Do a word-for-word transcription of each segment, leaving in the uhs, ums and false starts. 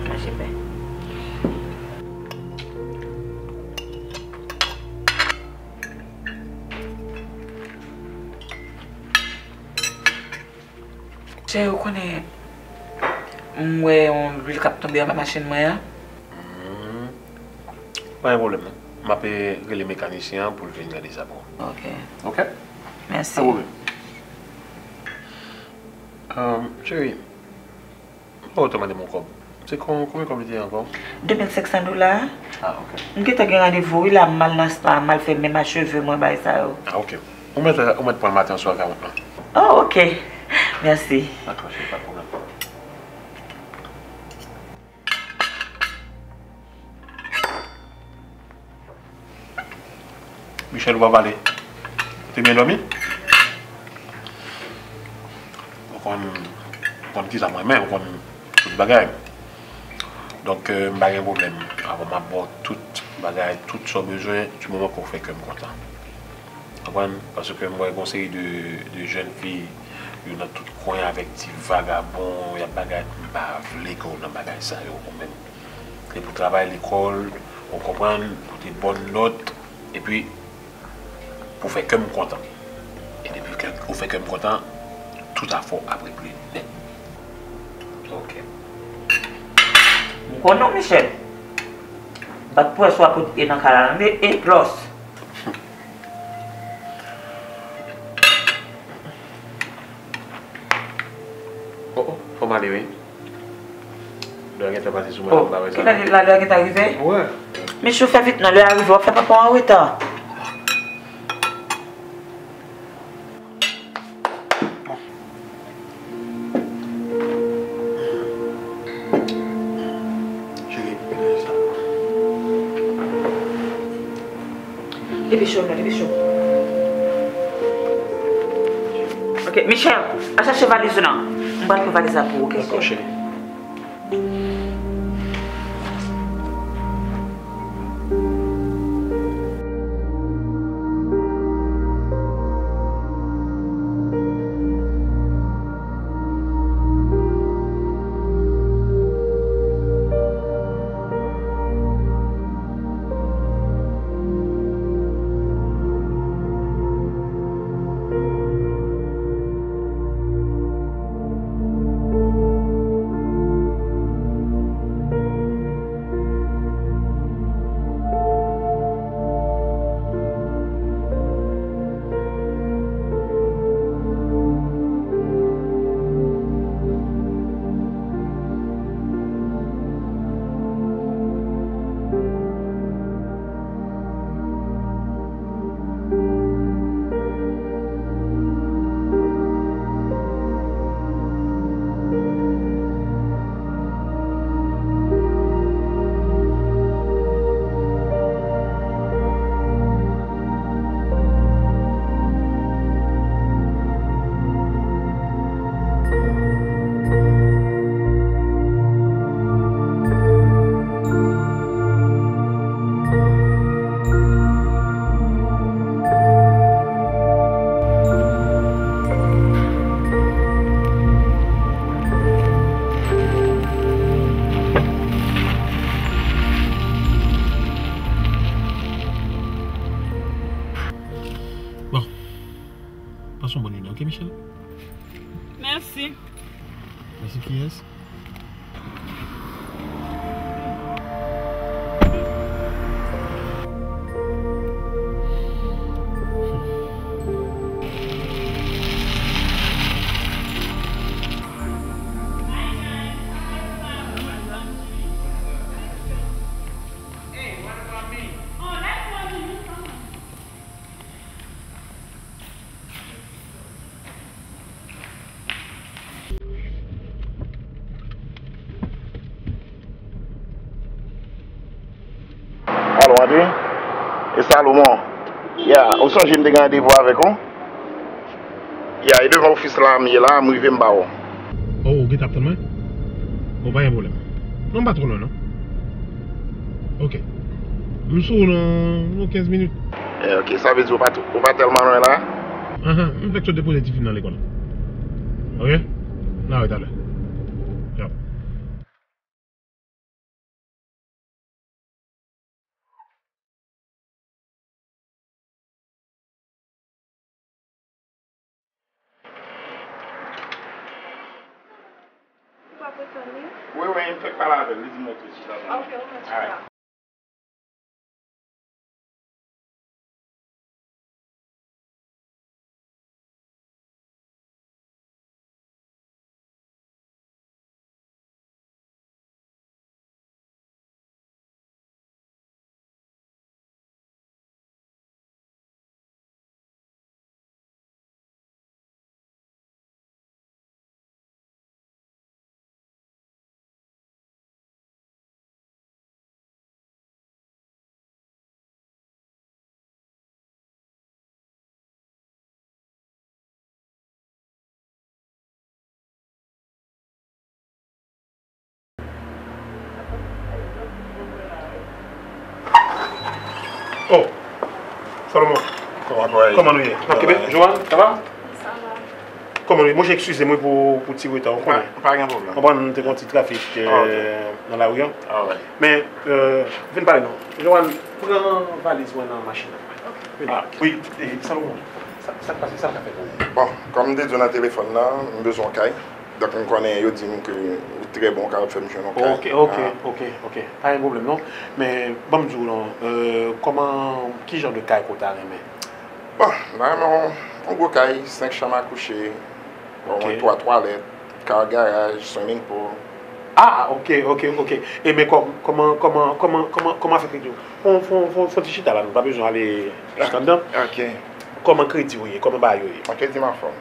Mache pen. Cheri, ou konnen, m wè yon lwil k ap tonbe anba machin mwen an. Hmm. Pa gen pwoblèm, non. M ap, eh, rele mekanisyen an pou l vin gade sa pou ou. Ok. Ok? Mèsi. Pa pwoblèm. Ahn, cheri, m pa wè w te mande m yon kòb. Se kon-, konbyen kòb li te ye ankò? De mil senk san dola. Ah, ok. M gentan gen randevou, wi, la, m al nan spa, m al fè menm a cheve mwen, bagay sa yo. Ah, ok. Ou mèt, ou mèt pran l maten an sou akawont lan. Oh, ok. Mèsi. Dakò, cheri, pa de pwoblèm. Michel, ou pa pale. Ou te byen dòmi? Ou konn, ou konn kisa m renmen, ou konn tout bagay. Donk, euh, m pa gen pwoblèm. Avan m ap ba w tout bagay, tout sa w bezwen, di moman ke w fè kè m kontan. Konprann? Paske m wè gon seri de, de jèn fi, yo nan tout kwen avèk ti vagabon, y ap bagay, m pa vle ke w nan bagay sa yo, ou menm. Se pou travay lekòl, ou konprann, pote bòn nòt, epi pou fè kè m kontan. E depi ke ou fè kè m kontan, tout afè w ap regle nèt. Ok. M konnen w, Michel. Bat pwès w ap pote nan kay la, non, e, e, lòs. Oh, oh, fò m ale, wi. Lè a gentan pase sou mwen, oh, m pa wè sa. Kilè lè a gentan rive? Wi. Michou, fè vit non, lè a rive, w ap fè papa w an reta. Cheri, mete sa. Depeche w non, depeche w. Ok, Michel, al chache valiz ou nan. M pral pran valiz la pou ou, ok, cheri? Dakò, cheri. Bon. Pase yon bòn jounen, ok, Michel? Mèsi. Mèsi kiyès? Alo, André? E Salomon? Ya, ou sonje m te gen randevou avèk ou? Ya, e devan ofis la m ye la, m rive m ba ou. Oh, ou gentan ap tann mwen? Bon, pa gen pwoblèm. Non, m pa twò lwen, non. Ok. M sou ou nan yon kenz minit. Eh, ok, sa vle di ou pa t-, ou pa tèlman lwen la? Ahan, m fèk sot depoze tifi m nan lekòl. Ok? N a wè talè. Yap. M fèk pale avè l, li di m mwen tou chita. Ok, ou mèt chita. Oh, Salomon. Kòman nou ye? N ap kenbe, Joanne, sa va? Kòman nou ye? Monchè, eskize mwen pou, pou ti reta, ou konnen. Pa, pa gen pwoblèm. Konprann, nou te gen yon ti trafik, euh, nan lari a. Men, euh, vin pale non. Joanne, pran valiz mwen nan machin nan. Vin. Ah, ok. Wi, eh, Salomon, sa, sa k pase, sa l ka fè pou ou? Bon, kòm m te di w nan telefòn nan, m bezwen yon kay. Donk, m konnen yo di m ke ou trè bon, ou kapab fè m jwenn yon kay. Ok, ok, ok, ok. Pa gen pwoblèm non. Men, ban m di w non, euh, kòman, ki jan de kay ke w ta renmen? Bon, m ta renmen yon, yon gwo kay, senk chanm a kouche, bon, mwen twa twalèt, kar garaj, swimming pool. Ah, ok, ok, ok. E men kò-, kòman, kòman, kòman, kòman, kòman afè kredi w? Fon, fon, fon, fon ti chita la, nou pa bezwen ale jis anndan. Ok. Kòman kredi w ye? Kòman bagay yo ye? An kredi m anfòm.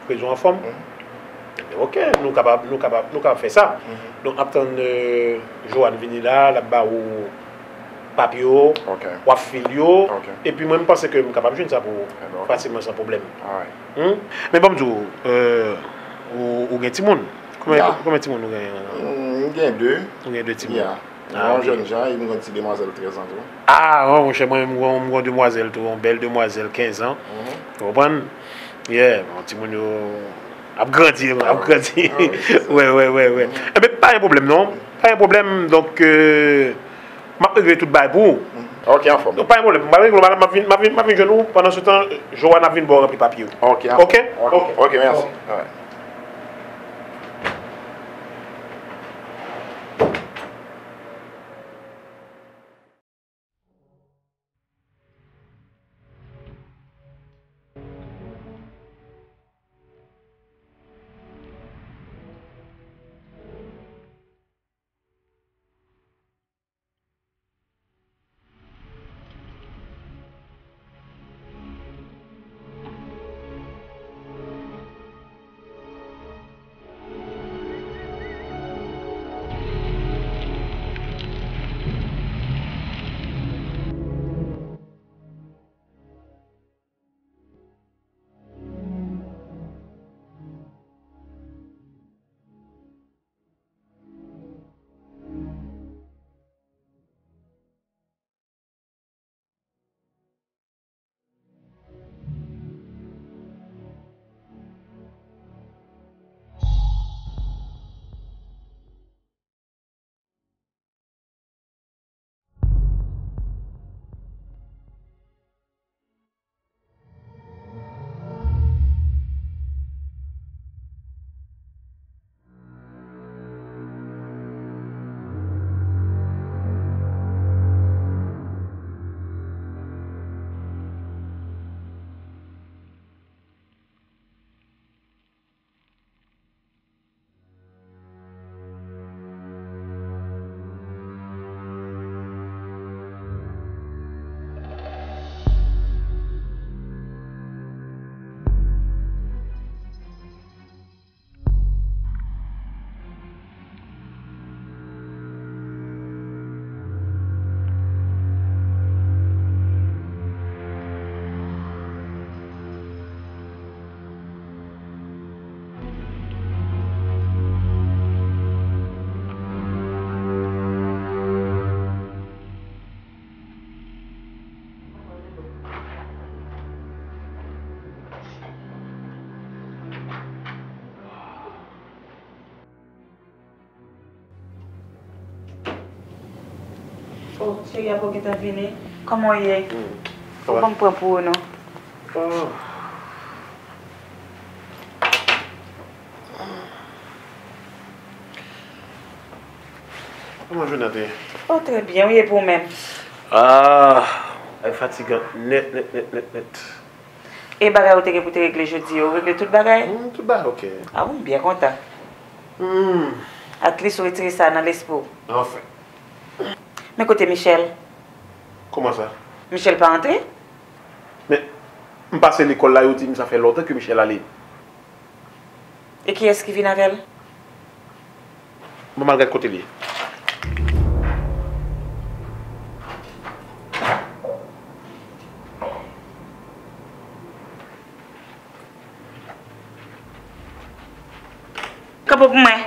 Kredi w anfòm? Enben, ok, nou kapab, nou kapab, nou kapab fè sa. Donk, ap tann, euh, Joanne vini la, l ap ba ou papye yo, w ap fil yo, epi mwen, m panse ke m kapab jwenn sa pou ou fasilman, san pwoblèm. Alright. Hmm? Men ban m di w, euh, ou, ou gen timoun? Konbyen, konbyen timoun ou genyen? Hmm, m gen de. Ou gen de timoun? Ah, yon jèn jan, e m gen yon ti demwazèl trèz an tou. Ah, monchè, mwen, m gen, m gen yon demwazèl tou, yon bèl demwazèl kenz an. Ou konprann? Yeah, bon, timoun yo ap grandi, ap grandi. Wi, wi, wi, wi. Enben, pa gen pwoblèm, non. Pa gen pwoblèm, donk, euh, m ap regle tout bagay pou ou. Ok, anfòm. Donk, pa gen pwoblèm. M ap regle, m ap vin, m ap vin, m ap vin jwenn ou. Pandan se tan, Joanne ap vin ba w ranpli papye yo. Ok, anfòm. Ok? Ok, mèsi. Alright. Oh, cheri, apa w gentan vini? Kòman w ye? Hmm. Ou ban m pran pou ou, non? Oh. Kòman jounen an te ye? Oh, trè byen, wi, epi w menm? Ah, ay fatigan nèt, nèt, nèt, nèt, nèt. E bagay ou te gen pou te regle jodi yo, ou regle tout bagay? Hmm, tout bagay ok. Ah, m byen kontan. Hmm. At least ou retire sa nan lespri w. Anfen. Men kote Michel? Kòman sa? Michel pa antre? Men, m pase lekòl la, yo di m sa fè lontan ke Michel ale. E kiyès ki vin avè l? Bon, m al gad kote l ye. Kanpe pou mwen.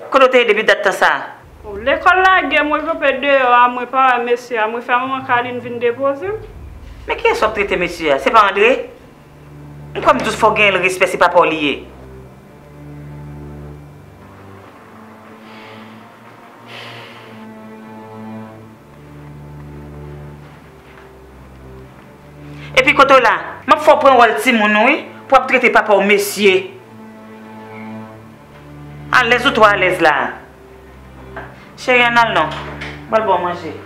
Kote w te ye depi dat tan sa a? O, lekòl lage m, mwen kanpe deyò a, mwen pa wè mesye a, mwen fè manman Carline vin depoze m. Men kiyès w ap trete mesye a? Se pa Andre? M kwè m di w fò w genyen l respè, se papa w li ye. Epi kote w la? M ap fè w pran wòl timoun ou wi, pou w ap trete papa w mesye. Alèz ou twò alèz la. Cheri, ann al non. M pral ba w manje.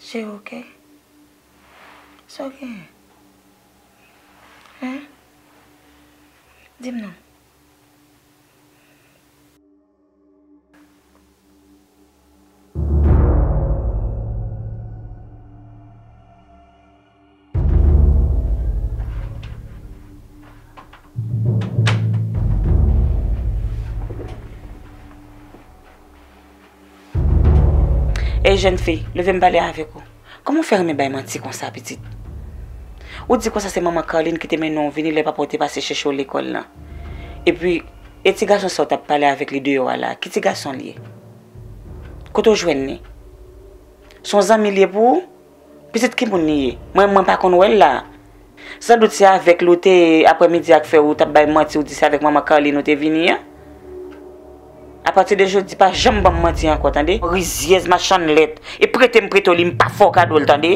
Cheri, ok? Sa w genyen? Hen? Di m non. Ey, jèn fi, leve m pale avèk ou. Kòman w fè renmen bay manti konsa, pitit? Ou di konsa se manman Carline ki te mennen w vini lè papa w te pase chèche w lekòl lan. Epi, e ti gason sa w t ap pale avèk li deyò a la, ki ti gason l ye? Kote w jwenn li? Se yon zanmi l ye pou ou? Pitit ki moun li ye? Mwen, mwen pa konn wè l la. Sandout se avèk li w te ye aprèmidi a k fè ou t ap bay manti, ou di se avèk manman Carline ou te vini an. Apati de jodi, pa janm ban m manti ankò, tande? Rizyèz, machann lèt. E prete m prete w li, m pa fè w kado l, tande?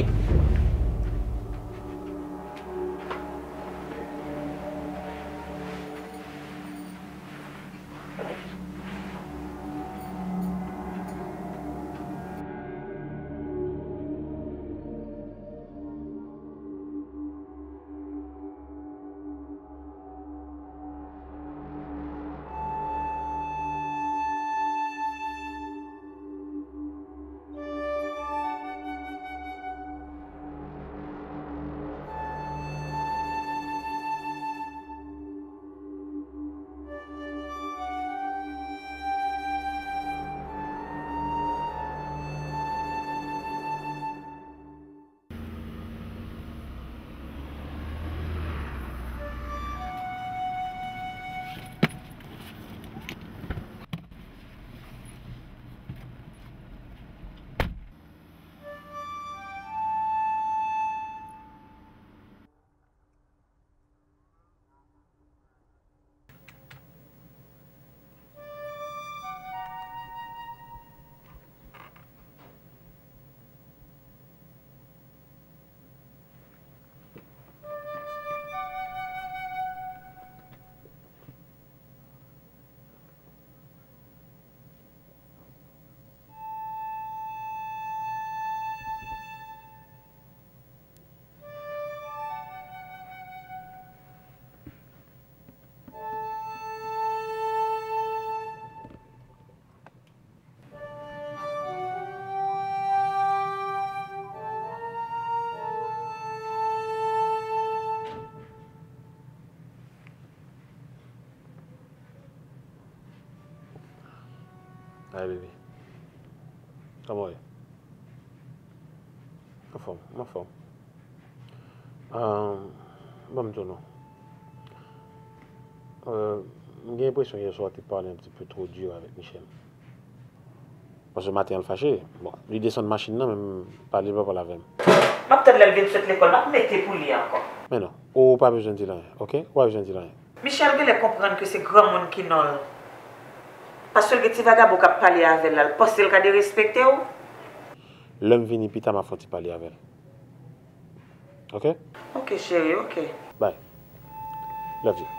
Hi, baby. Kòman w ye? Anfòm, m anfòm. Ahn, ban m di w non. Euh, m gen enpresyon yè swa w te pale un petit peu trop dur avèk Michel. Paske maten an l fache. Bon, li desann machin nan, men m pale, li pa pale avè m. M ap tann lè l vin sot lekòl, m ap mete pou li ankò. Men non, ou pa bezwen di l anyen, oke? Ou pa bezwen di l anyen. Michel genlè konprann ke se granmoun ki non l. Paske l gen ti vagabon k ap pale avè l la, l panse l ka derespekte w? Lè m vini pita, m ap fè yon ti pale avè l. Oke? Oke, cheri, oke. Bye. Love you.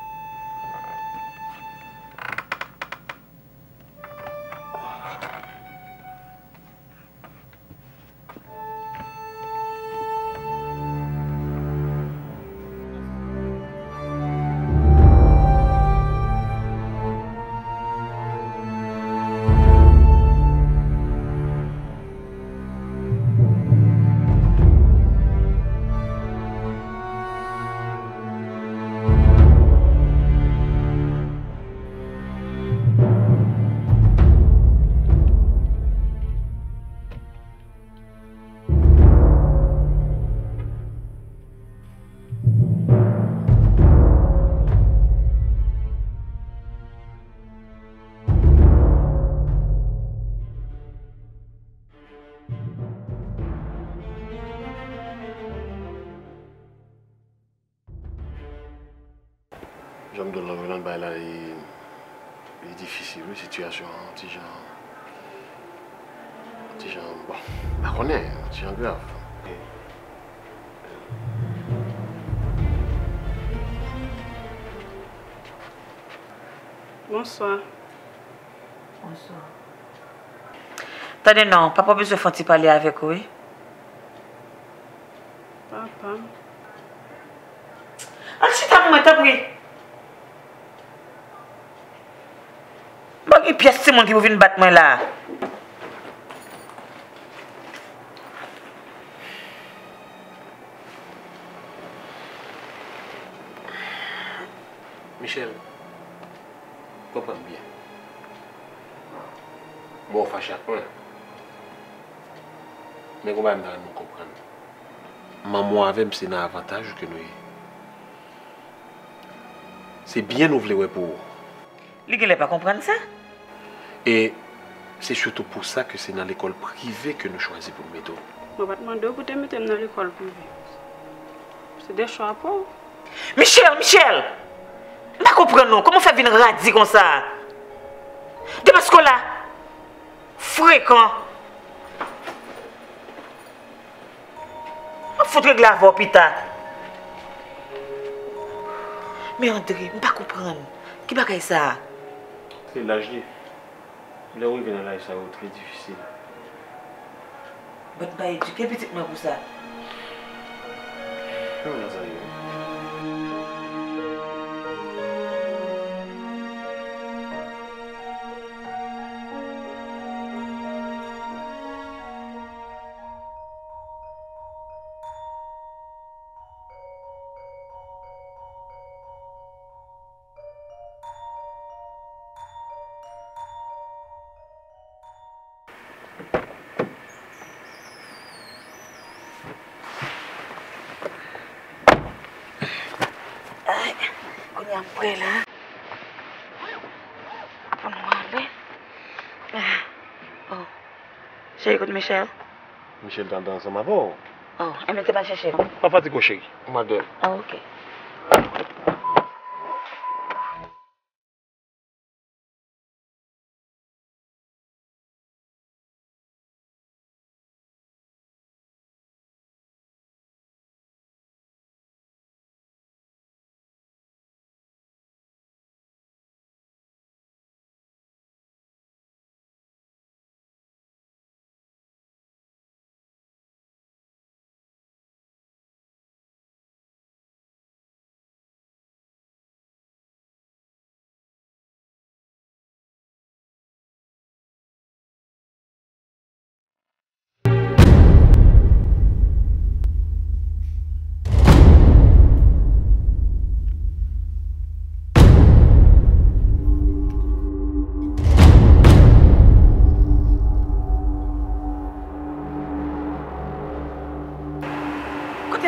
Jan m di w lan, nan bay la, li, li difisil, wi, sitiyasyon an, ti jan, ti jan, bon, m pa konnen, ti jan grav. Bonswa. Bonswa. Tande non, papa w bezwen fè yon ti pale avèk ou, wi. Papa m. Al chita pou mwen, tanpri. M pa gen pyès timoun ki pou vin bat mwen la. Michel, konprann byen. Bon, w fache ak mwen. Men gon bagay m ta renmen w konprann. Manman w avè m se nan avantaj ou ke nou ye. Se byen nou vle wè pou ou. Li genlè pa konprann sa. E se sitou pou sa ke se nan lekòl prive ke nou chwazi pou n mete w. Mwen pa t mande w pou te mete m nan lekòl prive. Se de chwa pa w. Michel, Michel! M pa konprann non, kòman w fè vin radi konsa? Depaske w la frekan. M ap fout regle avè w pita. Men Andre, m pa konprann. Ki bagay sa a? Se laj li. Lè w rive nan laj sa yo, trè difisil. But m pa edike pitit mwen pou sa. Nan sa yo. Ay, kounye a m prè la. Pou nou ale. Ah, oh. Cheri, kote Michel? Michel t antre ansanm avè w. Oh, enben te pa chèche l. Pa fatige w, cheri. M al dèyè l. Ah, ok.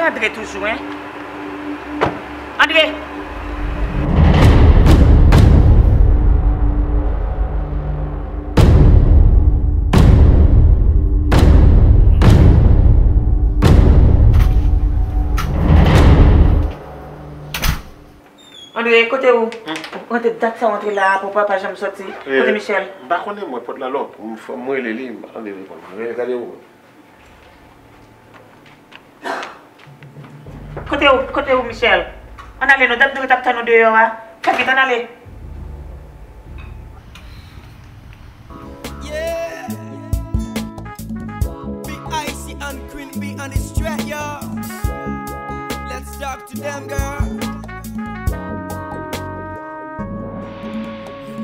Andre toujou, en? Andre! Andre, kote ou? Ou rantre dat sa, ou rantre la, papa pa janm soti. Kote Michel? M pa konnen, mwen, pòt la lòk. M, fò m rele li, m pa tande reponn. Rele, gade ou. Kote ou, kote ou, Michel? Ann ale non, dat nou ret ap tann ou deyò a. Fè vit, ann ale. Yeah. Big Icy and Queen B on this track, yo. Let's talk to them, girl.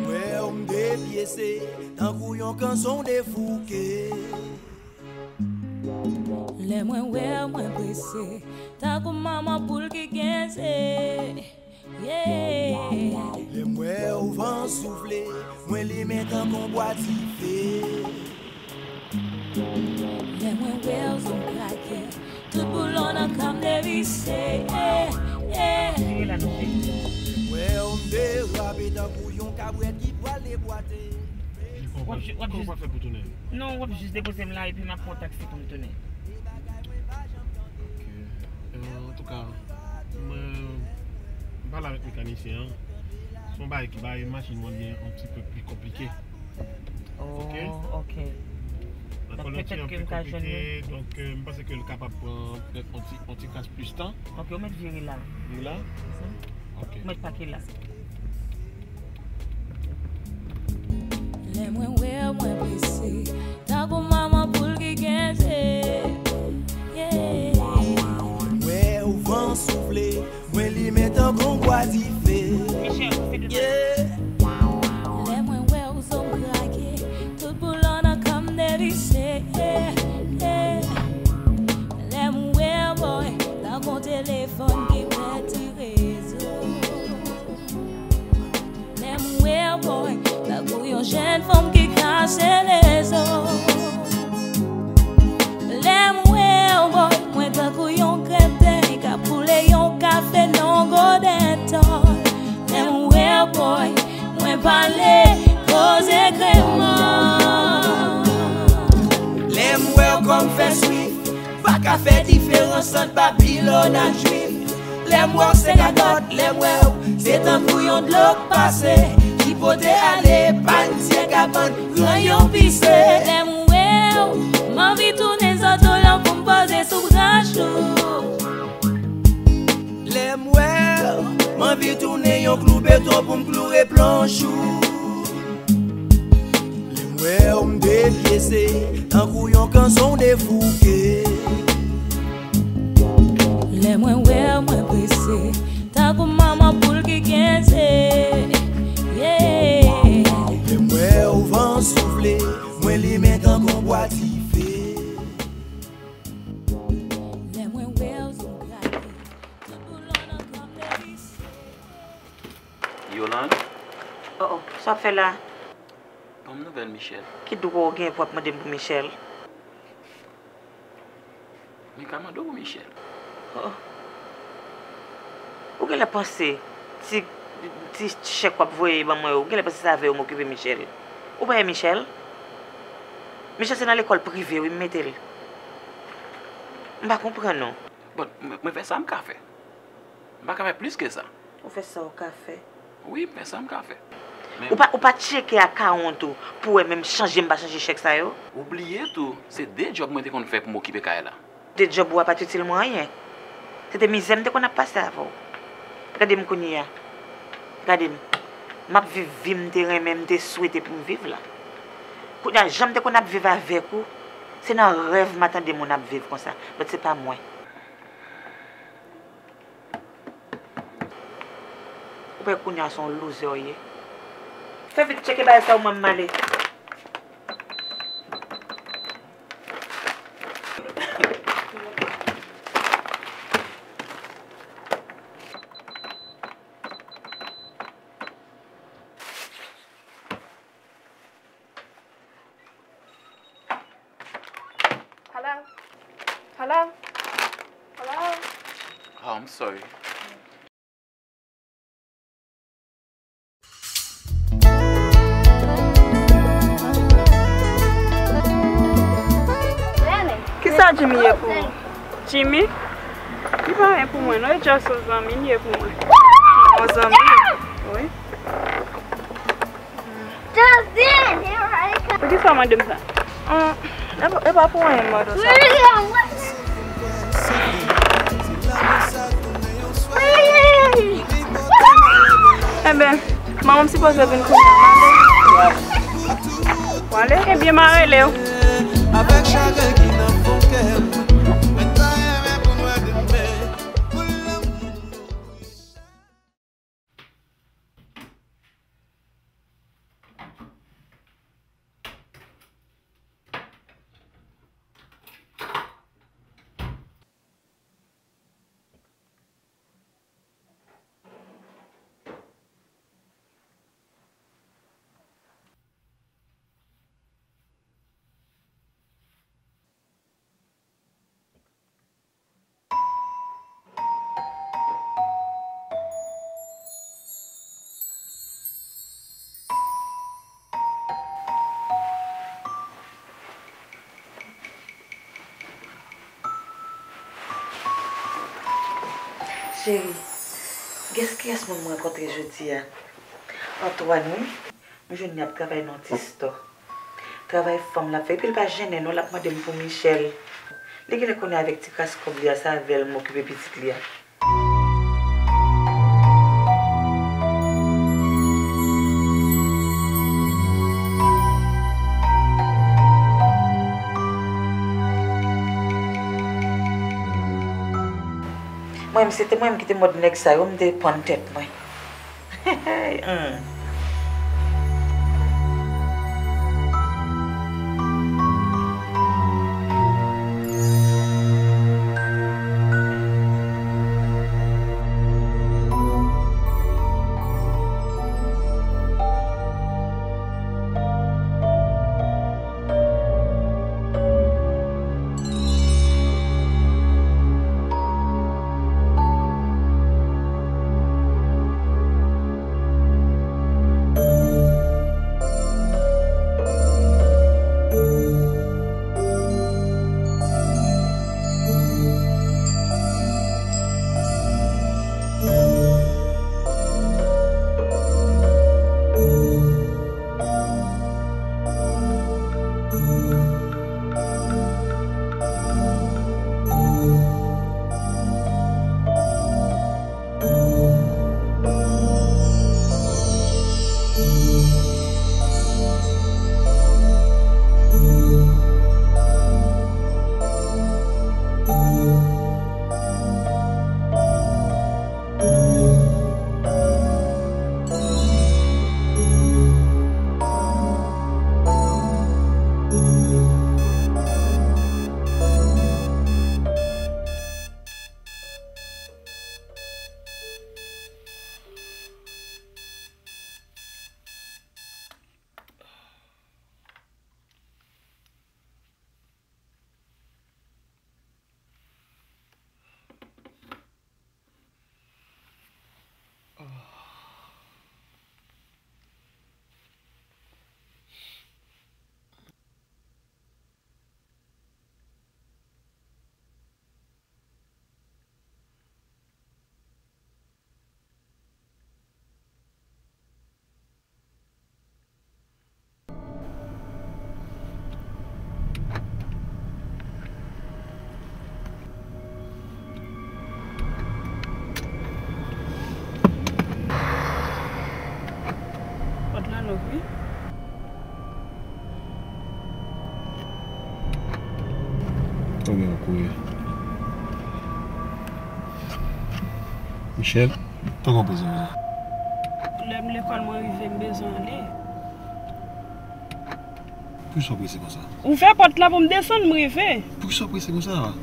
Mwen, m depyese, tankou yon kanson defouke. Lè mwen wè w, mwen prese, tankou manman poul ki kenze. Yeah. Lè m wè w, van soufle, mwen limen tankou bwa dife. Lè mwen wè w, zo m krake, tout boulon nan kò m devise. Yeah, yeah. Lè m wè w, m derape tankou yon kabrèt ki pral debwate. W ap ju-, w ap jis, non, w ap jis depoze m la epi m ap pran taksi pou m tounen. Ok. Euh, antouka, mwen, m pale avèk mekanisyen an. Se yon bagay ki bay machin mwen vin yon ti pe pli konplike. Oh, ok. Donk, petèt ke m ka jwenn li. Donk, euh, m panse ke l kapab pran petèt yon ti, yon ti kras plis tan. Ok, ou mèt vire la. Vire la? Mhm. Ok. Ou mèt pake la. Lè mwen wè w, mwen prese, tankou manman poul ki kenze. Yeah. Mwen wè w, van soufle, mwen limen tankou yon bwa dife. Yeah. Lè mwen wè w, zo m krake, tout boulon nan kò m devise. Yeah, yeah. Lè m wè w, boy, tankou yon telefòn ki pèdi rezo. Lè m wè w, boy, tankou yon jèn fanm ki kase lezo. Lè m wè w, boy, mwen tankou yon krèten k ap boule yon kafe nan yon godet tòl. Lè m wè w, boy, mwen pale koze kreman. Lè m wè w kòm fè swif, pa ka fè diferans ant Babilòn ak Jwif. Lè m wè w se gadòt, lè m wè w se tankou yon dlo k pase, ki pote ale, pa n zye kabann, ranyon pise. Lè m wè w, m anvi tounen zòtolan pou m poze sou branch ou. Lè m wè w, m anvi tounen yon klou beton pou m kloure planch ou. Lè m wè w, m depyese, tankou yon kanson defouke. Lè mwen wè w, mwen prese, tankou manman poul ki kenze. Yeah. Lè m wè w, van soufle, mwen limen tankou yon bwa dife. Lè mwen wè w, zo m krake, tout boulon nan kò m devise. Yolande? Oh, oh, sa w ap fè la? Ban m nouvèl Michel. Ki dwa w gen pou w ap mande m pou Michel? Mwen ka mande w pou Michel. Oh, oh. Ou genlè panse ti, ti chèk w ap voye ban mwen yo, ou genlè panse se avè yo m okipe Michel? Ou pa wè Michel? Michel se nan lekòl prive wi m mete l. M pa konprann ou. Bon, mwen, mwen fè sa m ka fè. M pa ka fè plis ke sa. Ou fè sa w ka fè. Wi, m fè sa m ka fè. Men ou pa, ou pa tcheke akawont ou pou wè menm chanje m pa chanje chèk sa yo? Ou bliye tou, se de djòb mwen te konn fè pou m okipe kay la. De djòb ou a pa t itil mwen anyen. Se te mizè m te konn ap pase avè w. Gade m kounye a. Gade m. M ap viv vi m te renmen, m te swete pou m viv la. Kounye a, jan m te konn ap viv avèk ou, se nan rèv m a tande moun ap viv konsa. But se pa mwen. Ou wè kounye a se yon loser w ye. Fè vit tcheke bagay sa w ban m ale. Hello? Hello? Hello? I'm sorry. Kisa Jimmy ye pou ou? Jimmy? Li pa anyen pou mwen, non, e just yon zanmi li ye pou mwen. Yon zanmi? Wi. Poukisa w mande m sa? Hum, e pa, e pa pou anyen m mande w sa. Enben, manman m sipoze vin kounye a. W ale? Ebyen, m a rele w. Avèk chagren ki nan fon kè m, mwen ta renmen pou nou demen. Cheri, gès kiyès moun m rankontre jodi a? Antoine, wi. M jwenn li ap travay nan yon ti stò. Travay fanm l ap fè. Epi l pa jennen non, l ap mande m pou Michel. Li genlè konnen avèk ti kras kòb li a, se avè l m okipe pitit li a. Mwen, si se te mwen menm ki te mòd nèg sa yo, m te pann tèt mwen. Hum. Pòt la lòk, wi. Konbyen w kouri? Michel, tankou w bezwen mwen. Lè m lekòl mwen rive, m bezwen ale. Poukisa w prese konsa? Ouvè pòt la pou m desann, m rive. Poukisa w prese konsa?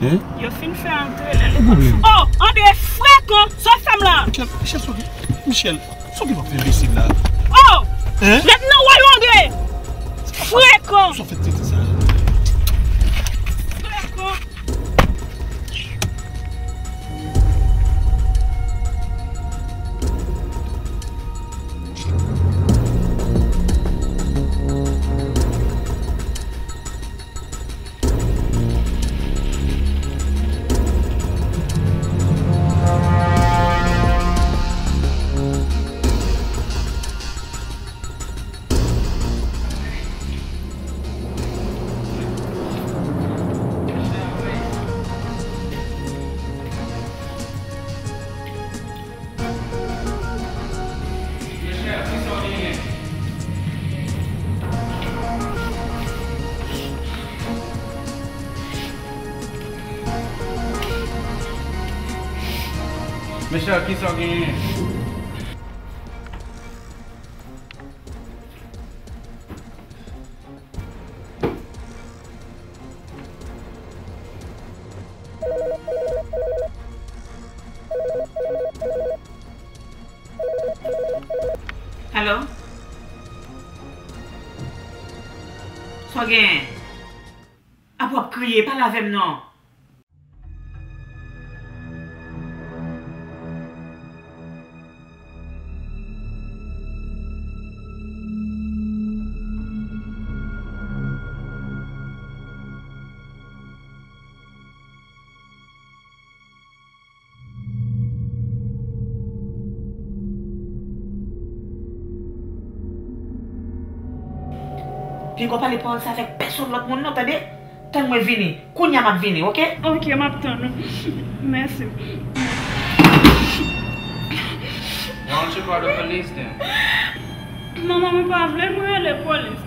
Hein? Yo fin fè antre lè lekòl. Oh, André, frekan! Sa w fè m la? Michel, Michel, sa w gen? Michel, sa w gen pou fè enbesil la? Oh! Hein? Ret nan woy ou, André! Frekan! Sa w fè tete sa? Frekan! Michel, kisa w genyen? Alo? Sa w genyen? Apa w ap kriye? Pale avè m non. Pinga w pale pawòl sa avèk pèsonn lòt moun non, tande? Tann mwen vini. Kounye a m ap vini, oke? Oke, m ap tann ou. Mèsi. Why don't you call the police then? Manman, mwen pa vle, mwen rele polis.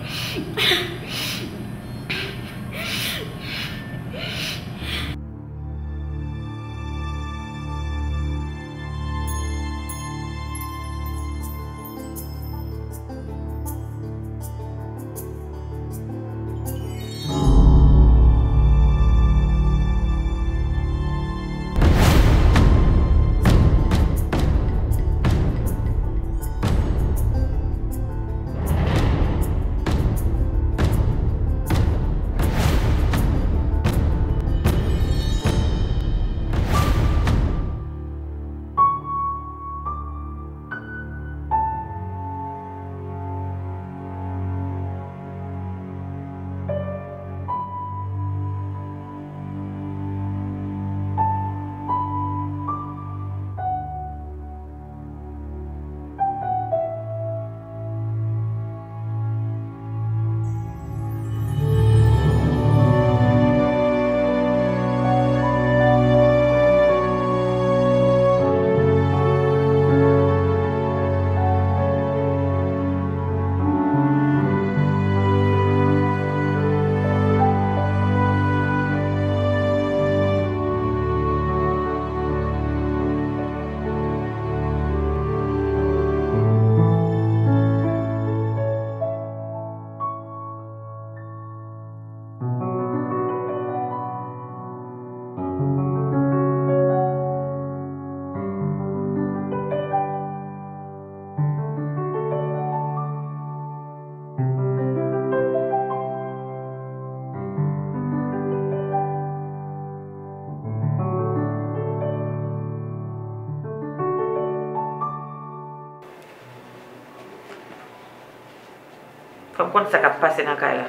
Fò m konn sa k ap pase nan kay la.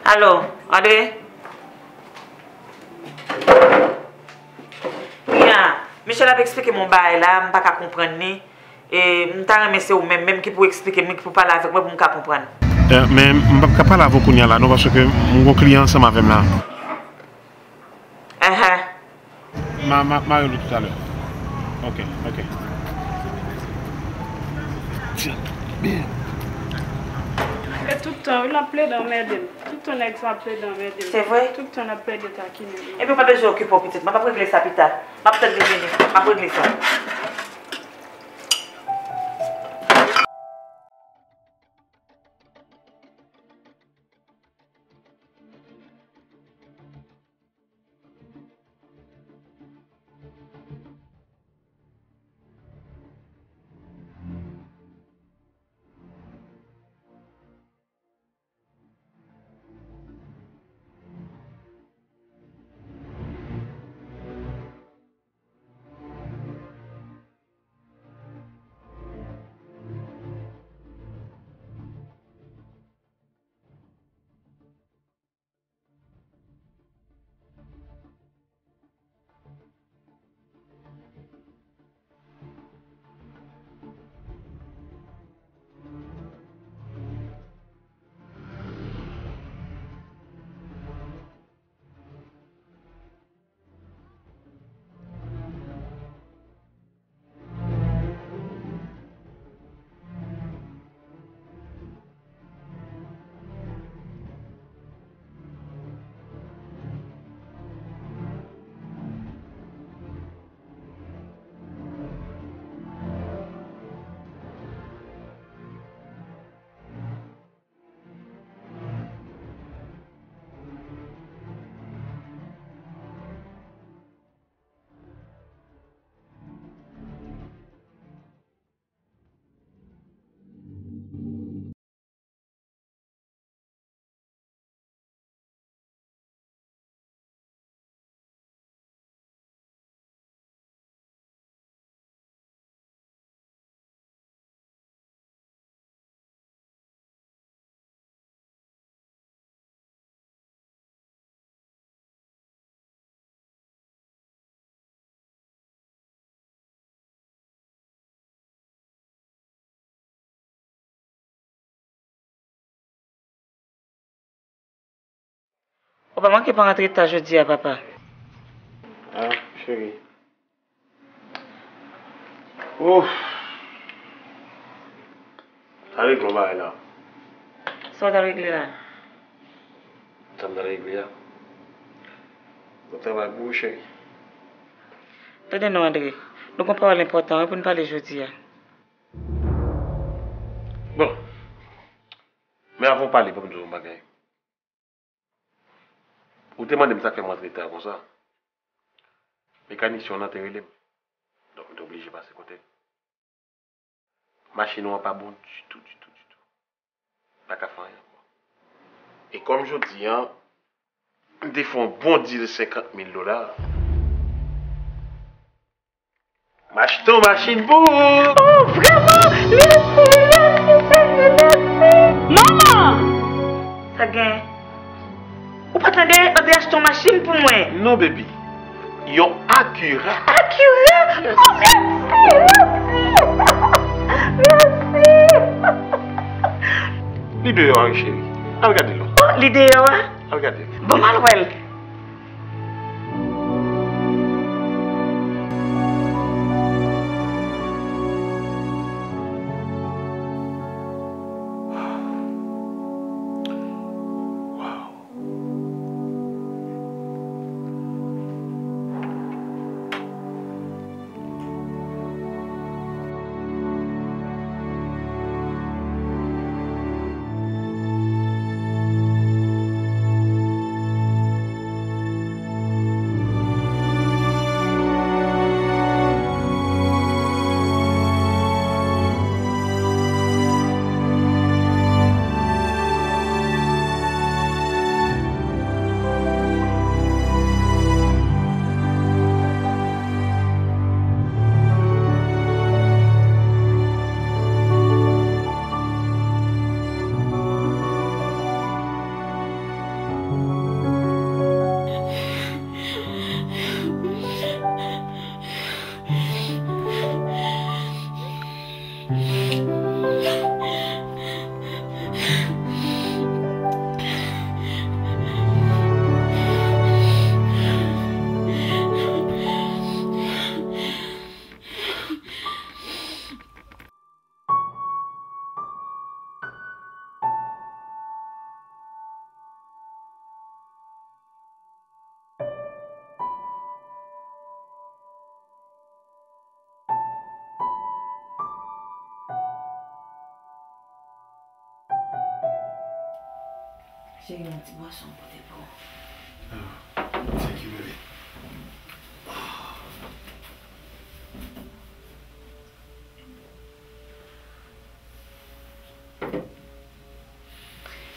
Alo, André? Ya, Michel ap eksplike m yon bagay la, m pa ka konprann li. E m ta renmen se ou menm, menm ki pou eksplike m, ki pou pale avèk mwen pou m ka konprann. Eh, men m p ap ka pale avè w kounye a la, non, paske m gon kliyan ansanm avè m la. Enhen. Ma, ma, ma rele w toutalè. Ok, ok. Tiens, bien. E tout tan, wi, l ap plede anmède m. Tout tan nèg sa ap plede anmède m. Se vre? Tout tan l ap plede takine m. Epi w pa bezwen okipe w, pitit mwen. M ap regle sa pita. M ap tann li vini. M ap regle sa. Papa, manke pa rantre ta jodi a, papa. Ah, cheri. Ouf. Sa regle yon bagay la. Sa w t al regle la? Sa m t al regle a? Bon travay pou ou, cheri. Tande non, Andre. Nou gon pawòl enpòtan, wi, pou n pale jodi a. Bon. Men avan w pale, ban m di w yon bagay. Ou te mande m sa k fè m rantre ta konsa. Mekanisyen w nan te rele m. Donk, m te oblije pase kote l. Machin ou an pa bon ditou, ditou, ditou. Pa ka fè anyen ankò. E kòm jodi a, m te fè yon bon deal senkant mil dola. M achte yon machin pou ou! Oh, vrèman? Mèsi, mèsi, Senyè, mèsi! Manman! Sa gen? Ou pa tande? Andre achte yon machin pou mwen. Non, baby. Yon Acura. Acura? Yes. Oh, mèsi, mèsi! Mèsi! Li deyò a, wi, cheri. Al gade l. Oh, li deyò a? Al gade l. Bon, m al wè l. Cheri, yon ti bwason m pote pou ou. Ah, thank you, baby.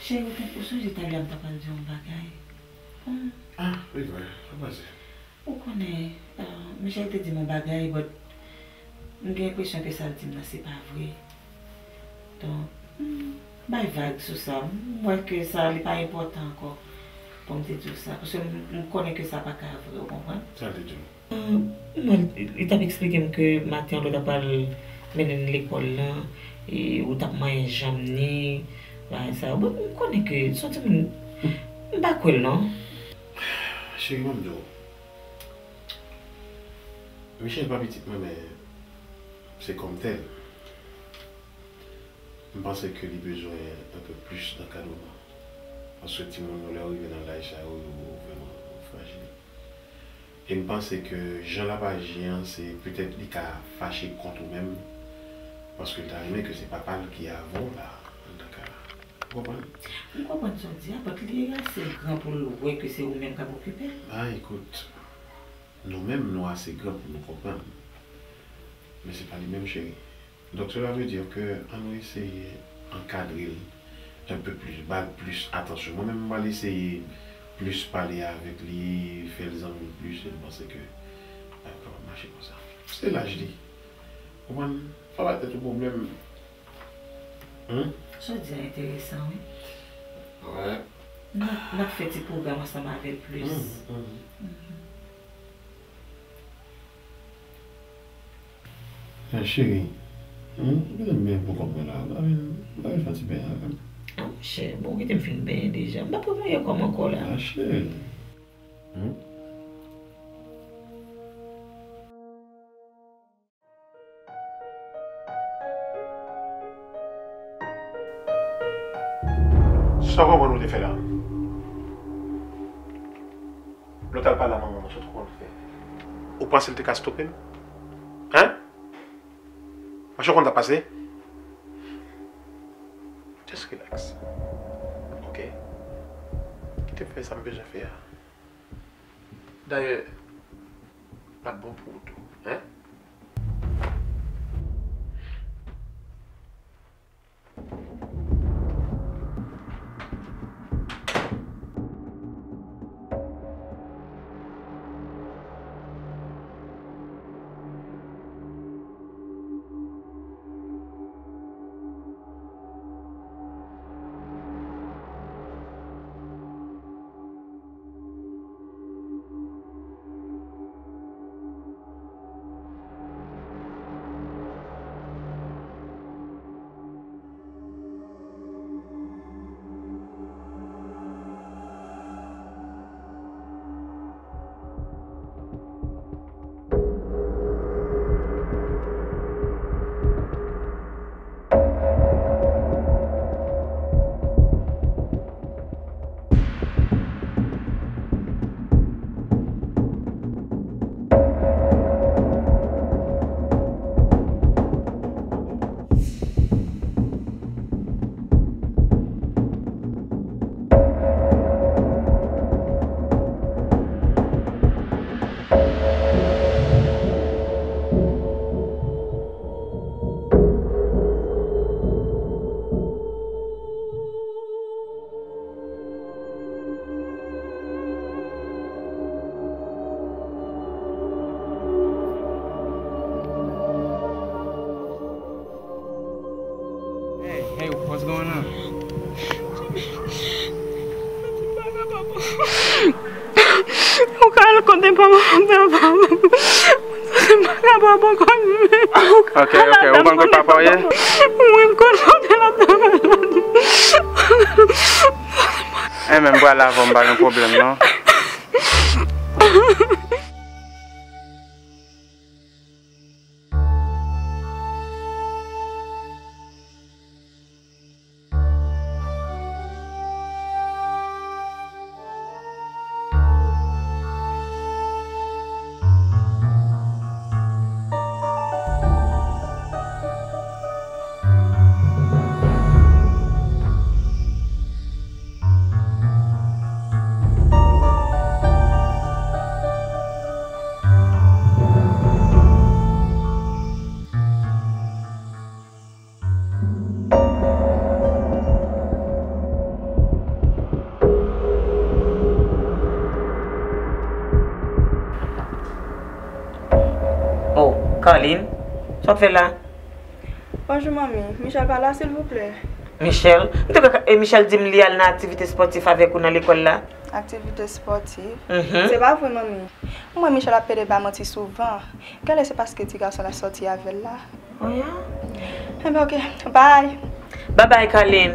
Cheri, ou te, ou sonje talè a m ta pral di w yon bagay? Hmm. Ah, wi, vre. Sa pase? Ou konnen, euh, Michel te di m yon bagay, but m gen enpresyon ke sa l di m nan se pa vre. Donk, m bay vag sou sa. M wè ke sa, li pa enpòtan ankò pou m te di w sa. Paske m, m konnen ke sa pa ka vre, ou konprann? Sa l te di w? Euh, m wè l, li t ap eksplike m ke maten an lè w t ap al mennen l lekòl lan, e ou t ap manyen janm ni, bagay sa yo. Bon, m konnen ke se yon timoun, m pa kwè l non. Cheri, ban m di w. Michel pa pitit mwen, men se kòm tèl. M panse ke li bezwen un peu plus d'ankadreman. Paske timoun yo, lè yo rive nan laj sa yo, yo vrèman frajil. E m panse ke jan l ap aji an, se petèt li ka fache kont ou menm, paske l ta renmen ke se papa l ki avè w la, nan ka. Ou konprann? M konprann sa w di a, but li ase gran pou l wè ke se ou menm k ap okipe l. Ah, ekout, nou menm, nou ase gran pou nou konprann. Men se pa li menm, cheri. Donk, cela veut dire que ann nou eseye ankadre l un peu plus, ba l plis atansyon. Mwen menm, m pral eseye plis pale avèk li, fè l zanmi m plis, e m panse ke bagay yo kapab mache konsa. Se laj li. Konprann? Pa bay tèt ou pwoblèm. Humm? Sa w di a enteresan, wi. Wi. N ap, n ap fè ti pwogram ansanm avè l plis. Humm, humm. Mhm. Men cheri, hmm, ou genlè byen pou kòb mwen la. Ba vin, ba vin fè yon ti benyen avè m. Ah, Chè, bon, kite m fin benyen deja. M pa pran mouye kò m ankò la. Mache. Hmm? Sa w konprann ou te fè la? Lè w t al pale a manman w, sa w t konn fè? Ou panse l te ka stope m? Hein? Machè, w konn sa k pase? Just relax. Ok? Kite m fè sa m bezwen fè a. Dayè, l ap bon pou ou tou, hein? Hey, hey, what's going on? Ou ka al kote papa, papa. Mwen pa ka papa kòm. Ok, ok, ou konn kote papa w ye? Wi, m konn kote l ap travay la. Enben, m pral avè w, m pa gen pwoblèm non. Oh, Carline, sa w ap fè la? Bonjou, manmi. Michel pa la, silvouplè? Michel? M te kwè, e, Michel di m li al nan aktivite espòtif avèk ou nan lekòl la. Aktivite espòtif? Mhm. Se pa vre, manmi. M wè Michel ap pede bay manti souvan. Genlè se paske ti gason la sòti avè l la. Oh, ya? Enben, ok. Bye. Bye bye, Carline.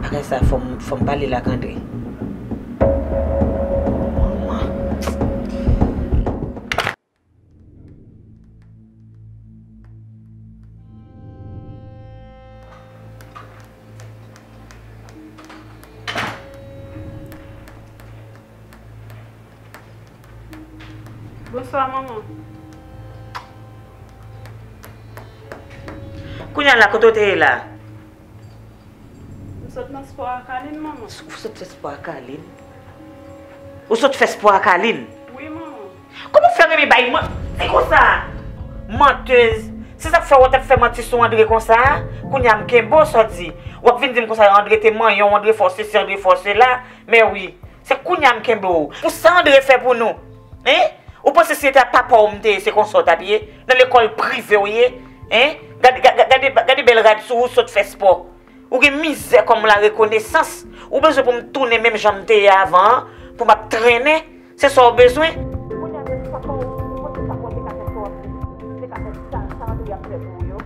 Bagay sa, fò m, fò m pale l ak André. Manman. Bonswa, manman. Kounye a la, kote w te ye la? M sot nan spò a Carline, manman. Ou sot fè spò a Carline? Ou sot fè spò a Carline? Wi, manman. Kòman w fè renmen bay man-, di konsa? Mantèz. Se sa k fè w t ap fè manti sou André konsa a? Kounye a m kenbe w, sa w di? W ap vin di m konsa, André te manyen w, André fè w sesi, André fè w sela. Men wi, se kounye a m kenbe w. Pou sa André fè pou nou? Hein? Ou panse si se te ak papa w m te ye, se konsa w t ap ye? Nan lekòl prive w ye? Hein? Gade, ga-, ga-, gade, gade bèl rad sou ou, sot fè spò. Ou gen mizè kòm larekonesans. Ou bezwen pou m tounen menm jan m te ye avan an, pou m ap trennen. Se sa w bezwen? Kounye a menm papa w, ou konn sa w te ka fè, sa w ap di, te ka fè sa, sa André ap fè pou ou yo.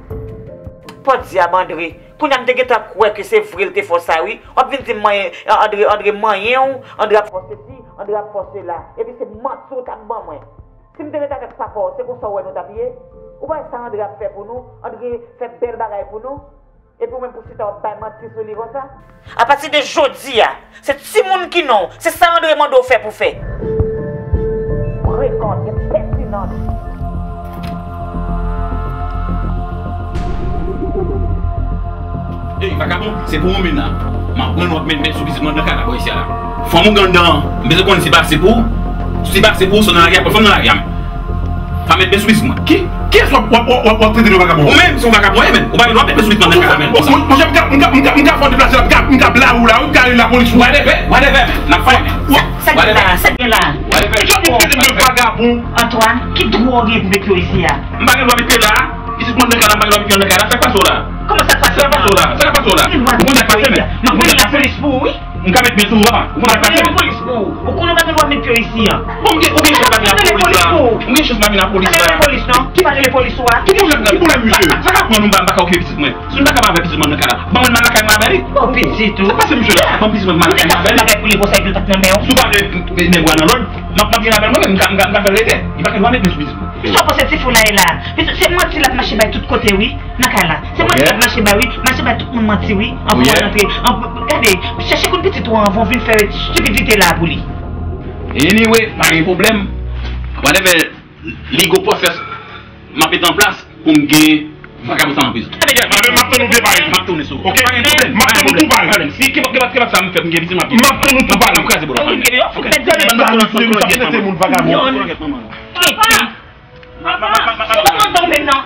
Pòdyab, Andre. Kounye a m te gentan kwè ke se vre l te fè w sa, wi. W ap vin di m manyen, Andre, Andre manyen w, Andre ap fè w sesi, Andre ap fè w sela. Epi se manti w t ap ban mwen. Si m te ret avèk papa w, se konsa w wè nou t ap ye? Ou pa wè sa Andre ap fè pou nou? Andre fè bèl bagay pou nou. Epi ou menm pou chita w ap bay manti sou li konsa? Apati de jodi a, se timoun ki non w, se sa Andre mande w fè pou fè. Frekant, enpètinan. Ey, vakabon, se pou ou menm la. M ap pran w ap met men sou pitit mwen nan kay la bò isi a la. Fanm ougandan an, m bezwen konnen si pa se pou ou. Si pa se pou ou, se nan lari a, fanm nan lari a. Pa met men sou pitit mwen. Ki, kiyès w ap, w ap, w ap, w ap trete de vakabon? Ou menm, se yon vakabon, wi, men. Ou pa gen dwa met men sou pitit mwen nan kay la, men. Monchè, m ka, m ka, m ka, m ka fè w deplase la, m ka, m ka blayi w la, wi, m ka rele lapolis pou ou. Whatever, whatever, men. N ap fè, men. Sa gen la, sa gen la. Whatever. Ki dwòl ou trete m de vagabon? Antoine, ki dwòl ou gen pou met yo isi a? M pa gen dwa met pye la. Pitit mwen nan kay la, m pa gen dwa met pye nan kay la. Sa k pase w la? Kòman sa k pase w la? Sa k pase w la? Ou konn sa k pase, men? M ap rele lapolis pou ou, wi. M ka met men sou ou, papa. Ou konn sa k pase, men? Lapolis pou ou. Ou konnen w pa gen dwa met pye isi a. Bon, m gen, ou gen chans pa gen lapolis la. M gen chans pa gen lapolis la. Lapolis, non? Ki pa rele polis ou a? Ki pwoblèm, ki pwoblèm, misye? Sa k ap pran nou, m pa, m pa ka okipe pitit mwen. Si m ta ka avè pitit mwen nan kay la, ban mwen m al lakay m avè li. Bon, pitit ou. Sa k pase, misye la? Ban pitit mwen m al lakay m avè li. Bagay pou li konsa epi l pa t nan men w. Si w pa vle nèg ou a nan lòd, m ap, m ap vin avè l mwen menm, m ka, m ka, m ka fè l rete. Li pa gen dwa met men sou pitit mwen. Sa w panse ti fou la ye la? Se manti l ap mache bay tout kote, wi, nan kay la. Se manti l ap mache bay, wi. Mache bay tout moun manti, wi. Anvan w rantre. Gade, chèche konn pitit ou anvan w vin fè estipidite la pou li. Anyway, pa gen pwoblèm. Whatever legal process m ap mete an plas pou m gen vakabon sa an prizon. M ap tann ou vye pare. M ap tounen sou ou. Ok? M ap tann ou tou pare. Si kebab, kebab, kebab sa m fè pou m gen pitit, m ap gen. M ap tann ou tou pare. M ap kraze bò la. Gade banda misye, misye ap trete moun vakabon. Papa! Papa, m ap tann ou menm nan.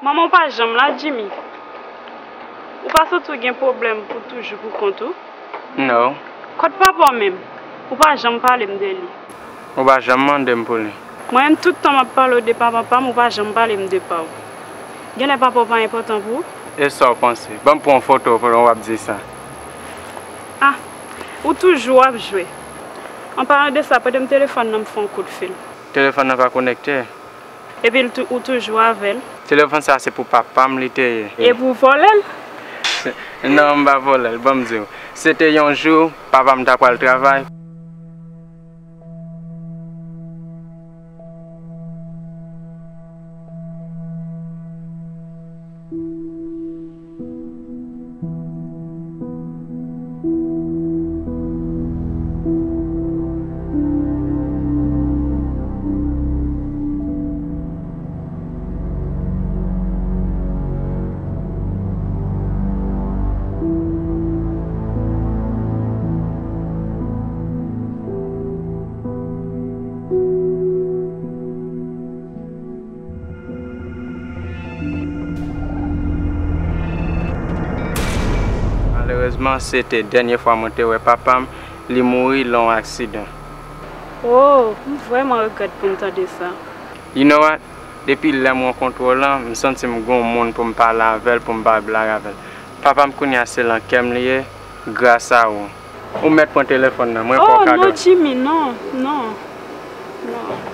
Manman w pa janm la, Jimmy? Ou pa santi w gen pwoblèm pou toujou pou kont ou? Non. Kot papa w menm? Ou pa janm pale m de li. Ou pa janm mande m pou li. Mwen menm, tout tan m ap pale w de papa pa m, ou pa janm pale m de pa w. Genlè papa w pa enpòtan pou ou? E sa w panse? Ban m pran yon foto pandan w ap di sa. Ah, ou toujou ap jwe. An palan de sa, prete m telefòn nan, m fè yon kout fil. Telefòn nan pa konekte. Epi l tou-, ou toujou avè l? Telefòn sa se pou papa m li te ye. Epi w vòlè l? Non, m pa vòlè l, ban m di w. Se te yon jou, papa m ta pral travay. Malerezman, se te dènye fwa mwen te wè papa m, li mouri lan yon aksidan. Oh, m vrèman regrèt pou m tande sa. You know what? Depi lè m rankontre w lan, m santi m gen yon moun pou m pale avè l, pou m bay blag avè l. Papa m kounye a se lan kè m li ye, gras a ou. Ou mèt pran telefòn nan, mwen fè w kado l. Oh, non, Jimmy, non, non, non.